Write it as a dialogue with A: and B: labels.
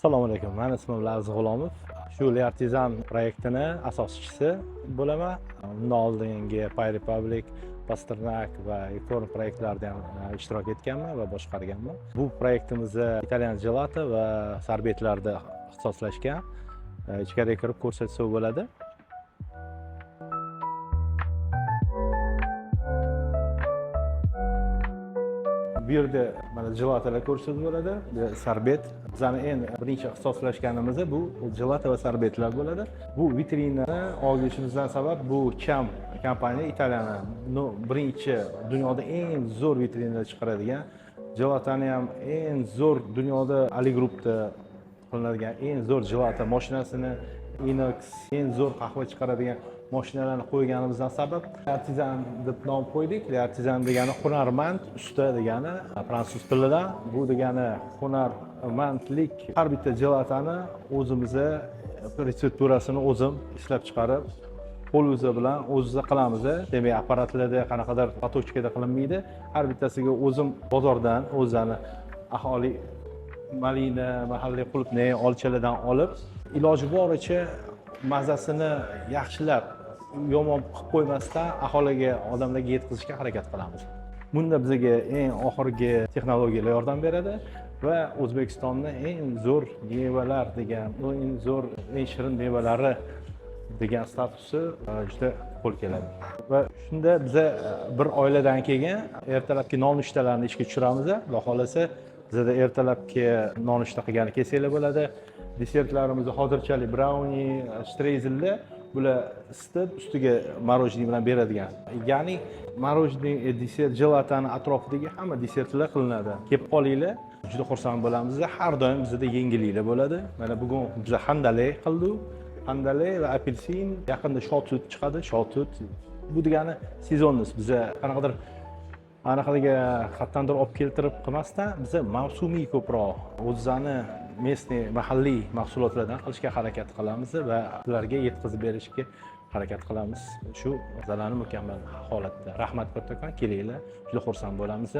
A: Assalomu alaykum. Mani ismim Laziz G'ulomov. Shu Le Artisan proyektini asoschisi bo'laman. Undan oldingi Pay Republic, Pasternak va Unicorn proyektlarida ham ishtirok etganman va boshqarganman. Bu proyektimizni italyan gelato va sorbetlarda ixtisoslashgan. Ichkariga kirib ko'rsatsa bo'ladi. Bu yerda mana gelatolar ko'rsatib bo'ladi, bu yerda sorbet. Bizani eng birinchi ixtisoslashganimiz bu gelato va sorbetlar bo'ladi. Bu vitrinani olishimizdan sabab bu Cham kompaniya Italiyani birinchi dunyoda eng zo'r vitrinalar chiqaradigan, gelatoni ham eng zo'r dunyoda Ali Groupda qilinadigan eng zo'r gelato mashinasini, inox eng zo'r qahva chiqaradigan mashinalarni qo'yganimizdan sabab Artisan deb nom qo'ydik. Artisan degani hunarmand, usta degani fransuz tilidan. Bu degani hunarmandlik. Har bitta gelatoni o'zimizni retsepturasini o'zim ishlab chiqarib, qo'l o'zi bilan o'zimizda qilamiz. Demak, apparatlarda qanaqadir patochkada qilinmaydi. Har bittasiga o'zim bozordan o'zini aholi malina, mahalliy qulupnay, olchalardan olib, iloji boricha mazasini yaxshilab, yomon qilib qo'ymasdan aholiga, odamlarga yetkazishga harakat qilamiz. Bunda bizga eng oxirgi texnologiyalar yordam beradi va O'zbekistonni eng zo'r mevalar degan, eng zo'r, eng shirin mevalari degan statusi juda qo'l keladi. Va shunda biza bir oiladan keyin ertalabki nonushtalarni ishga tushiramiz. Xudo xohlasa, bizada ertalabki nonushta qilgani kelsanglar bo'ladi. Desertlarimizni hozirchalik brownie, shtreyzellar, bular isitib ustiga мороженое bilan beradigan. Ya'ni мороженое, desert, gelatoni atrofidagi hamma desertlar qilinadi. Kelib qolinglar, juda xursand bo'lamiz. Har doim bizada yangiliklar bo'ladi. Mana bugun biz handalay qildik. Handalay va apelsin, yaqinda shotut chiqadi, shotut. Bu degani сезонность. Biza qanaqadir anaqaga qayerdandir olib keltirib qilmasdan, biza mavsumiy ko'proq o'zani местный, mahalliy mahsulotlardan qilishga harakat qilamiz va ularga yetkazib berishga harakat qilamiz. Shu masalani mukammal holatda. Rahmat kattakon, kelinglar, juda xursand bo'lamiz.